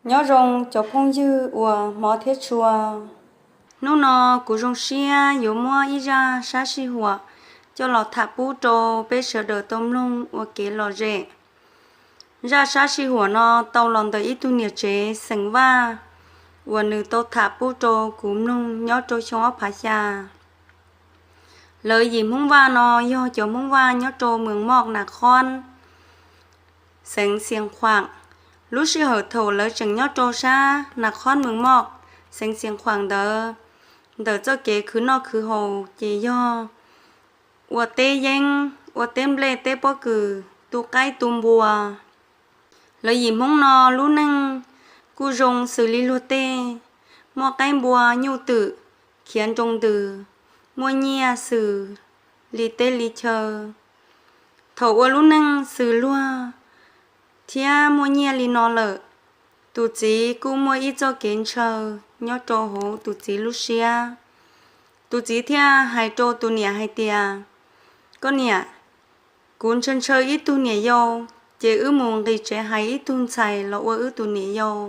Nyob zoo cov phooj ywg uas hmov thiab tshua. Hnub no kuv zoo siab yuav muab ib zaj sab sij huam coj los tham pub rau peb sawv daws tau mloog ua kev lom zem. Zaj sab sij huam no tau los ntawm ib tug niam tsev xeem Vaj uas nws tau tham pub rau kuv mloog nyob rau xyoo ob phav xya. Lawv yim Hmoob Vaj no yog cov Hmoob Vaj nyob rau Mees Moj Nas Khob, xeev Xias Khuam. Lub sij hawm thaum lawv tseem nyob rau sab Nas Khob Mees Moj, xeev Xias Khuam ntawd, ntawm txoj kev khwv noj khwv haus ces yog ua teb yeeb, ua teb nplej teb pob kws, tu qaib tu npua. Lawv yim Hmoob no lub neej kuj zoo xws li luag tej, muaj qaib npua nyuj twm, khiav nroo ntws, muaj nyiaj xws li teb li chaw. Thaum ua lub neej xws luag thiab muaj nyiaj li no lawm, tus txiv kuj muaj ib txoj kev ntshaw nyob rau hauv tus txiv lub siab. Tus txiv thiaj hais rau tus niam hais tias, Koj niam, kuv ntshaw ntshaw ib tug niam yau, ces wb mus nqis tsev hais ib tug ntxhais los ua wb tus niam yau.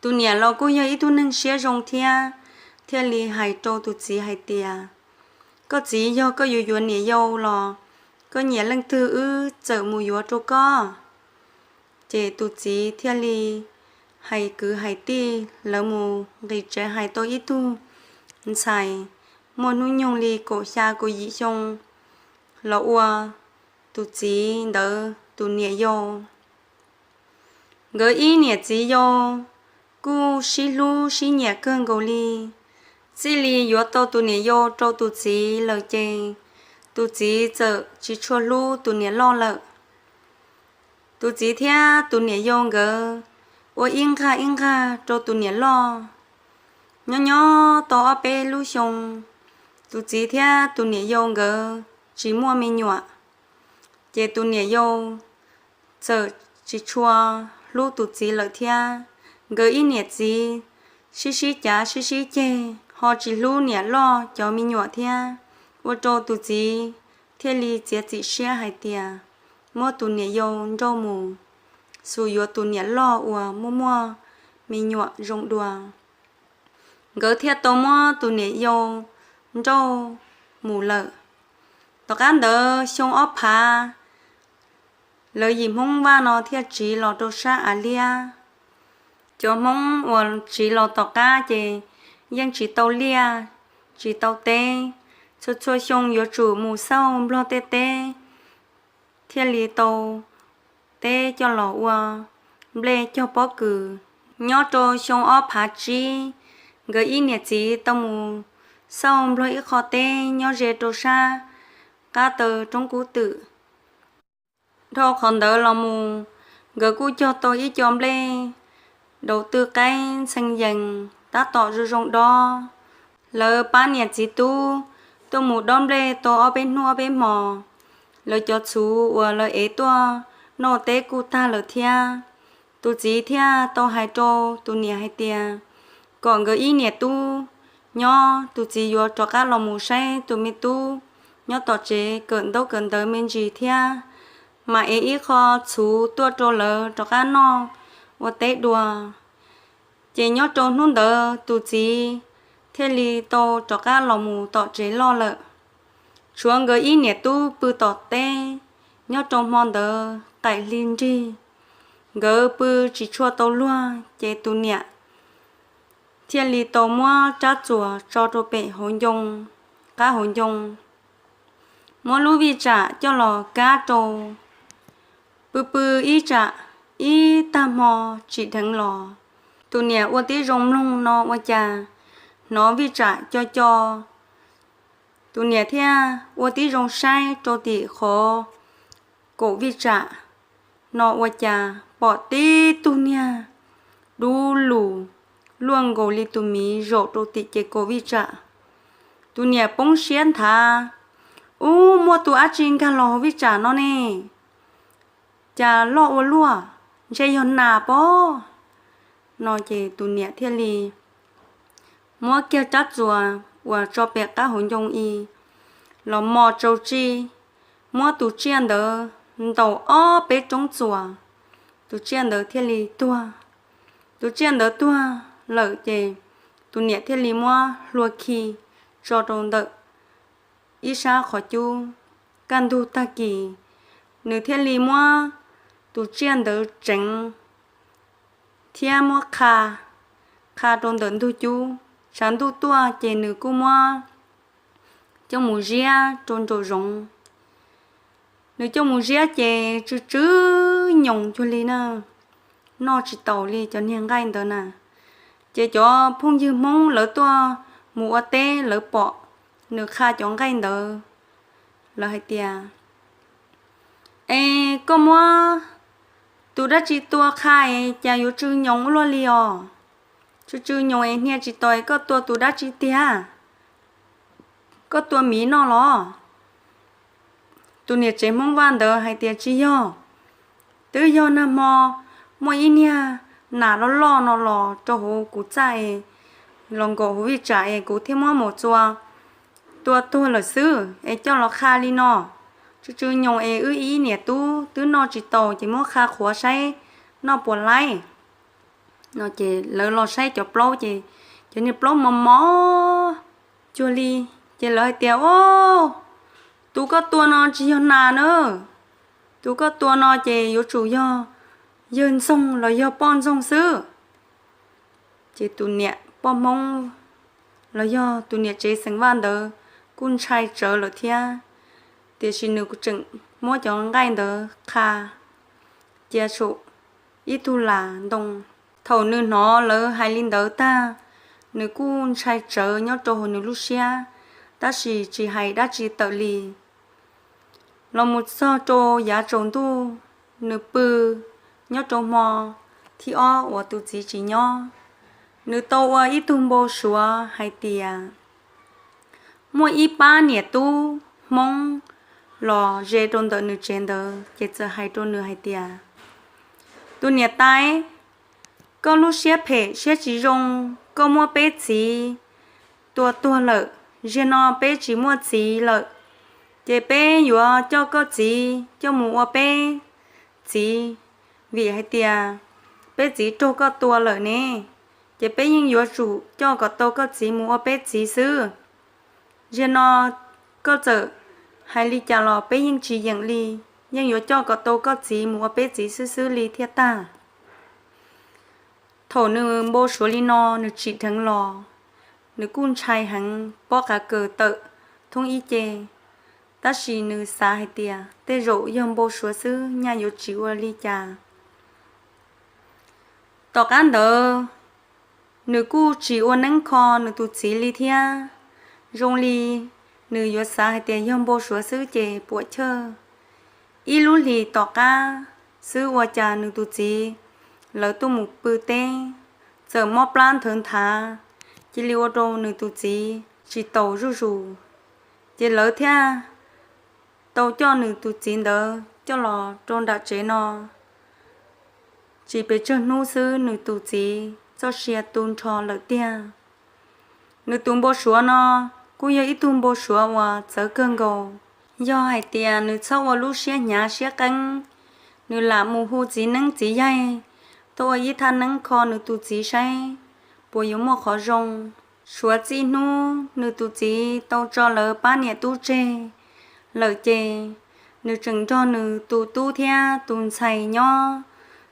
Tus niam los kuj yog ib tug neeg siab zoo thiab, thiaj li hais rau tus txiv hais tias, Koj txiv, yog koj yuav yuav niam yau los koj nyiam leej twg wb txawm mus yuav rau koj. Ces tus txiv thiaj li hais kwv hais tij lawv mus nqis tsev hais tau ib tug ntxhais muaj hnub nyoog li kaum xya kaum yim xyoo los ua tus txiv ntawd tus niam yau. Nkawd ib niam txiv yau kuj sib hlub sib nyiam kawg nkaus li. Txij li yuav tau tus niam yau rau tus txiv lawm ces tus txiv txawm tsis tshua hlub tus niam loj lawm. Tus txiv thiab tus niam yau nkawd ua ib nqag ib nqag rau tus niam loj. Nyob nyob tau ob peb lub xyoo, tus txiv thiab tus niam yau nkawd tsis muaj me nyuam, ces tus niam yau txawm tsis tshua hlub tus txiv lawm thiab. Nkawd ib niam txiv sib sib cav sib sib ceg ho tsis hlub niam loj cov me nyuam thiab, ua rau tus txiv thiaj li txiav txim siab hais tias muab tus niam yau nrauj mus, xus yuav tus niam loj uas muaj muaj me nyuam zoo dua. Nkawd thiaj tau muab tus niam yau nrauj mus lawm. Tom qab ntawd xyoo ob phav, lawv yim Hmoob Vaj no thiaj tsiv los rau sab Av Liab. Cov Hmoob uas tsiv los tom qab ces yeej tsis tau liaj, tsis tau teb, txhua txhua xyoo yuav tsum mus xauj Nplog tej teb thiaj li tau teb coj los ua nplej cog pob kws. Nyob rau xyoo ob phav tsib, nkawd ib niam txiv tau mus xauj Nplog ib qho teb nyob ze rau sab qab taw roob kub twm. Dhau qhov ntawd los mus, nkawd kuj cog tau ib co nplej daus twj qaib ntxhee yees tab tom zoo zoo dob. Lawv pab niam txiv tub tuaj mus dob nplej tau ob peb hnub ob peb hmos, lawv cov txhuv uas lawv ev tuaj noj teb kuj tag lawm thiab. Tus txiv thiaj tau hais rau tus niam hais tias kom nkawd ib niam tub nyob, tus txiv yuav rov qab los mus saib tus me tub nyob tom tsev kawm ntaub kawm ntawv me ntsis thiab, mas ev ib qho txhuv tuaj rau lawv rov qab noj ua teb dua. Ces nyob rau hnub ntawd tus txiv thiaj li tau rov qab los mus tom tsev loj lawm. Tshuav nkawd ib niam tub pw tom teb. Nyob rau hmo ntawd qaim hli nrig, nkawd pw tsis tshua tau luag ces tus niam thiaj li tau muab rab txuas tso rau pem hauv ncoo, qab hauv ncoo, muab lub vij tsam coj los kab rau. Pw pw ib tsam, ib tag hmo tsim dheev los, tus niam ua tib zoo mloog no ua cas hnov vij tsam co co. Tus niam thiaj ua tib zoo saib rau tim qhov kaum vij tsam no ua cas pom tib tug niag dub lug luaj nkaus li tus miv zaum rau tim ces kaum vij tsam. Tus niam poob siab nthav, ub, muaj tus dab tsi nkag los hauv vij tsam no ne? Cas loj ua luaj, ntshe yog nas pob. No ces tus niam thiaj li muab kiag rab txuas uas tso pem qab hauv ncoo i los mos tsaus tsi, muab tus tsiaj ntawd ntaus ob peb roob txuas, tus tsiaj ntawd thiaj li tuag. Tus tsiaj ntawd tuag lawm ces tus niam thiaj li muab hlua khi tso rau ntawm ib sab qhov cub. Kaj ntug tag kis, nws thiaj li muab tus tsiaj ntawd tseev thiab muab qha, qha rau ntawm ntug cub. Tshav ntuj tuaj ces nws kuj muab coj mus ziab rau nraum zoov. Nws coj mus ziab ces tsw tsw nyoos cuag li na, noj tsis taus li cov niag nqaij ntawd na. Ces cov phooj ywg Hmoob lawv tuaj mus ua teb lawv pom nws qha cov nqaij ntawd, lawv hais tias, Es koj muab tus dab tsi tua qha es cas yuav tsw nyoos ua luaj li os? Tsw tsw nyoos es hnia tsis taus es koj tua tus dab tsi tiag? Koj tua miv noj los? Tus niam tsev Hmoob Vaj ntawd hais tias, Tsis yog, twb yog nag hmo muaj ib niag nas loj loj no los rau hauv kuv txaj es los nkaum hauv vij tsam es kuv thiaj muab mus txua tua tuag lawm xwb es coj los qha li no. Tsw tsw nyoos es wb ib niam tub twb noj tsis taus ces muab qha qhuav saib noj puas laib. No ces lawv los saib cov plaub ces cov niag plaub mos mos cuag li. Ces lawv hais tias, Au, tus koj tua no tsis yog nas na, tus koj tua no ces yuav tsum yog yawg ntxoog los yog poj ntxoog xwb. Ces tus niam poj Hmoob los yog tus niam tsev xeem Vaj ntawd kuj ntshai tsawv lawm thiab, tiam sis nws kuj tseem muab cov nqaij ntawd qha cia saum ib tug las ntoo. Thaum nws hnov lawv hais li ntawd tag, nws kuj ntshai tsawv nyob rau hauv nws lub siab, tab sis tsis hais dab tsi tawm li. Los mus txog rau yav tsaus ntuj, nws pw nyob rau hmo thib ob uas tus txiv tsis nyob, nws tau ua ib tug npau suav hais tias muaj ib pab niam tub Hmoob los ze rau ntawm nws tsev ntawd ces txawm hais rau nws hais tias, Tus niam tais, koj lub siab phem siab tsis zoo, koj muab peb txiv tua tuag lawm, zaum no peb tsis muaj txiv lawm, ces peb yuav coj koj txiv coj mus ua peb txiv, vim hais tias peb txiv raug koj tua lawm ne, ces peb yeej yuav tsum coj kom tau koj txiv mus ua peb txiv xwb. Zaum no koj txawm hais li cas los peb yeej tsis yeem li, yeej yuav coj kom tau koj txiv mus ua peb txiv xwb xwb li thiaj tag. Thaum nws npau suav li no nws tsim dheev los, nws kuj ntshai heev pob qa kaws tawm thoob ib ce, tab sis nws xav hais tias tej zaum yog npau suav xwb nyaj yuav tsis ua li cas. Tom qab ntawd nws kuj tsis ua neeb kho nws tus txiv li thiab, zoo li nws yuav xav hais tias yog npau suav xwb ces puam chawj. Ib lub hlis tom qab xwb ua cas nws tus txiv lawv tuaj mus pw teb, txawm mob plab nthawv nthav, cia li ua rau nws tus txiv tsis taus zuj zus. Ces lawv thiaj tau coj nws tus txiv ntawd coj los rau nram tsev no. Tsis pes tsawg hnub xwb nws tus txiv txoj sia tu nrho lawm tiag. Nws tus npau suav no kuj yog ib tug npau suav uas txawv kawg nkaus. Yog hais tias nws txhob ua lub siab hnyav siab qeeb, nws lam mus hu txiv neeb txiv yaig tuaj ua ib thaj neeb kho nws tus txiv saib puas yuav muaj qhov zoo. Suav txij hnub nws tus txiv tau tso lawv pab niam tub tseg lawm ces nws tseem nrog nws tus tub thiab tus ntxhais nyob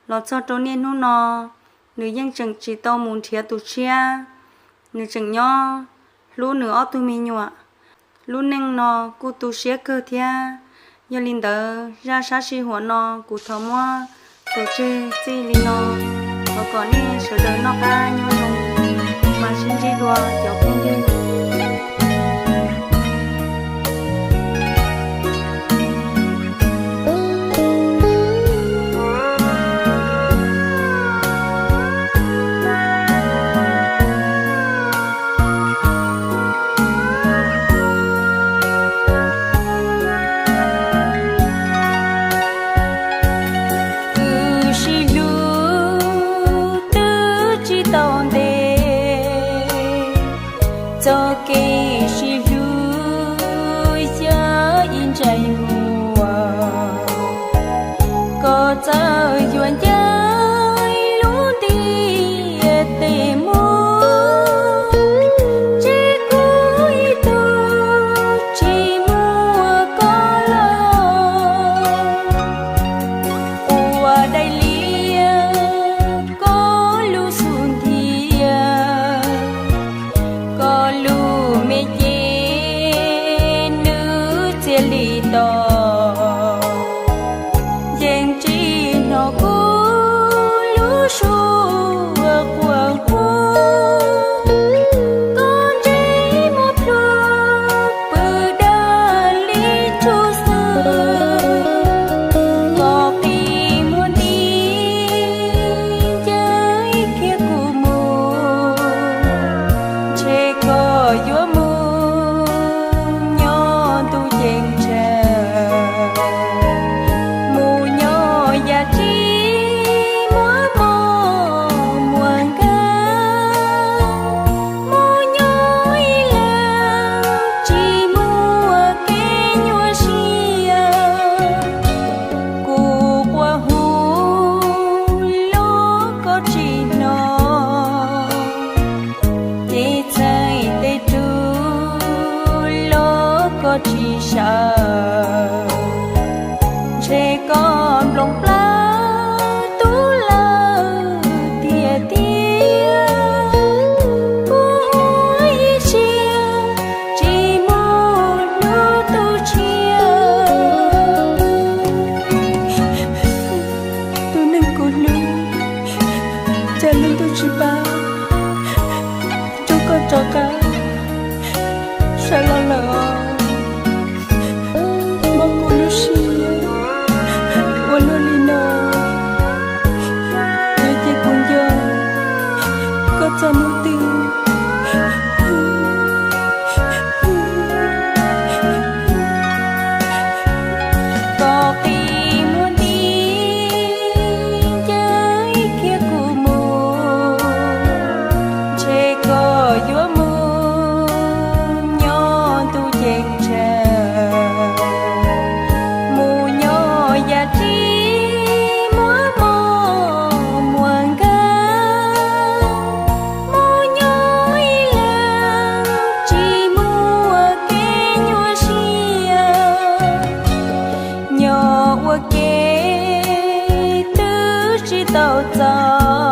los txog rau niaj hnub no. Nws yeej tseem tsis tau mus nrhiav tus tshiab, nws tseem nyob hlub nws ob tug me nyuam. Lub neej no kuj tu siab kawg thiab. Yog li ntawd zaj sab sij huam no kuv thov muab tso tseg txij li no. Thov kom nej sawv daws noj qab nyob zoo, mas sib ntsib dua cov phooj ywg. Wb sib hlub twb tsis tau ntev, txoj kev sib hlub yog ib ntsais muag, koj txawj yuav ncaim lub nti Yog lub ntuj tsis pab, rub koj rov qab sawv los lawm os. Muab kuv lub siab ua luaj li no, yog ces kuv nco koj txog hnub twg. Koj qi muag nti, ncaim kiag kuv mus, ntshe koj yuav mus nyob ntuj ceeb tsheej, mus nyob yam tsis muaj mov muaj nkeeg, mus nyob ib leeg tsis muaj kev nyuaj siab, nyob ua ke twb tsis tau txog